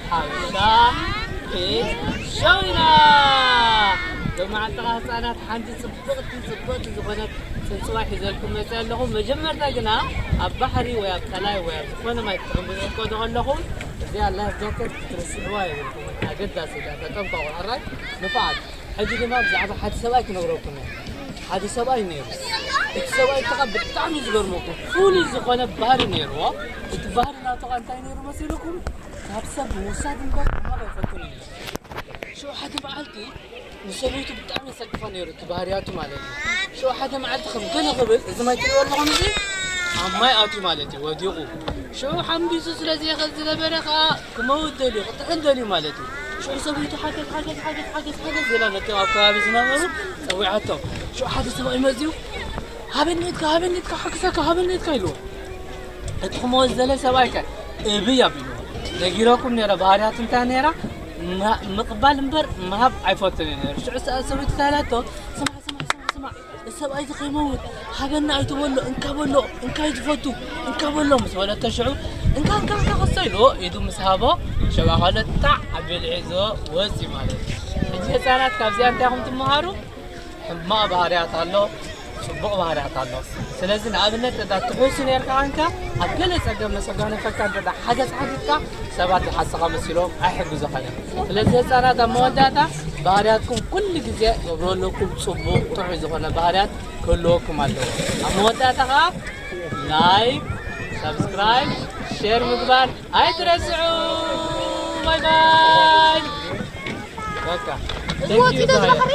ሓበሻ ፔት ሾው ኢና። ሎማዓንቲ ከኣ ህፃናት ሓንቲ ፅብቕቲ ፅብቕቲ ዝኾነት ፅንፅዋይ ሒዘልኩም መፅእ ኣለኹ። መጀመርታ ግና ኣብ ባሕሪ ወይ ኣብ ቀላይ ወይ ኣብ ዝኾነ ማይ ክትዕምብቡ ከለኹም እዚኣ ላይፍ ጃኬት ክትርስዕዋ የብልኩም። ኣገዳሲ እያ። ተጠንቀቑ። ሕራይ ንፋዓት። ሕጂ ድማ ብዛዕባ ሓደ ሰብኣይ ክነግረኩም እየ። ሓደ ሰብኣይ ነይሩ። እቲ ሰብኣይ ከዓ ብጣዕሚ ዝገርመኩም ፍሉይ ዝኾነ ባህሪ ነይርዎ። እቲ ባህሪ ናቱ ከዓ እንታይ ነይሩ መሲልኩም? ካብ ሰብ ምውሳድ እምበር ምሃብ ኣይፈቱን እዩ። ሽዑ ሓደ መዓልቲ ንሰበይቱ ብጣዕሚ የሰክፋ ነይሩ እቲ ባህርያቱ ማለት እዩ። ሽዑ ሓደ መዓልቲ ከም ገለ ክብል እዚ ማይ ትሪኦ ኣለኹም እዚ ኣብ ማይ ኣትዩ ማለት እዩ ወዲቑ። ሽዑ ሓምቢሱ ስለ ዘይኽእል ዝነበረ ከዓ ክመውት ደልዩ ክጥዕን ደልዩ ማለት እዩ። ሽዑ ሰበይቱ ሓገዝ ሓገዝ ሓገዝ ሓገዝ ሓገዝ ኢላ ነቶም ኣብ ከባቢ ዝነበሩ ፀዊዓቶም። ሽዑ ሓደ ሰብኣይ መፅዩ ሃበኒ ኢድካ ሃበኒ ኢድካ ሓግዘካ ሃበኒ ኢድካ ኢልዎ። እቲ ክመውት ዝደለየ ሰብኣይ ከ እብይ ኣቢልዎ። ነጊረኩም ነይረ ባህርያቱ እንታይ ነይራ ምቕባል እምበር ምሃብ ኣይፈቱን እዩ ነይሩ። ሽዑ ሰብኣይ ሰበይቱ እንታይ ኢላቶ ስማዕ ስማዕ ስማዕ ስማዕ እዚ ሰብኣይ እዚ ከይመውት ሃበኒ ኣይትበሎ እንካ በሎ እንካ እዩ ዝፈቱ እንካ በሎ ምስ በለቶ ሽዑ እንካ እንካ እንካ ከሶ ኢልዎ ኢዱ ምስ ሃቦ ሸባ ከሎ ጣዕ ኣቢሉ ሒዝዎ ወፂ ማለት እዩ። ሕጂ ህፃናት ካብዚኣ እንታይ ኢኹም ትመሃሩ? ሕማቕ ባህርያት ኣሎ፣ ፅቡቕ ባህርያት ኣሎ። ስለዚ ንኣብነት እንተ ትሕሱ ነርካ ኸንካ ኣብ ገለ ፀገም መሰጋነፈካ እንተ ሓገዝ ሓጊዝካ ሰባት ዝሓሰኻ መሲሎም ኣይሕግዙኻን እዮም። ስለዚ ህፃናት ኣብ መወዳእታ ባህርያትኩም ኩሉ ግዜ ገብረለኩም ፅቡቕ ጥዑይ ዝኾነ ባህርያት ክህልወኩም ኣለዎ። ኣብ መወዳእታ ከዓ ላይክ፣ ሳብስክራይብ፣ ሼር ምግባር ኣይትረስዑ። ባይ ባይ። በቃ ወፂ ዶ ዝባሕሪ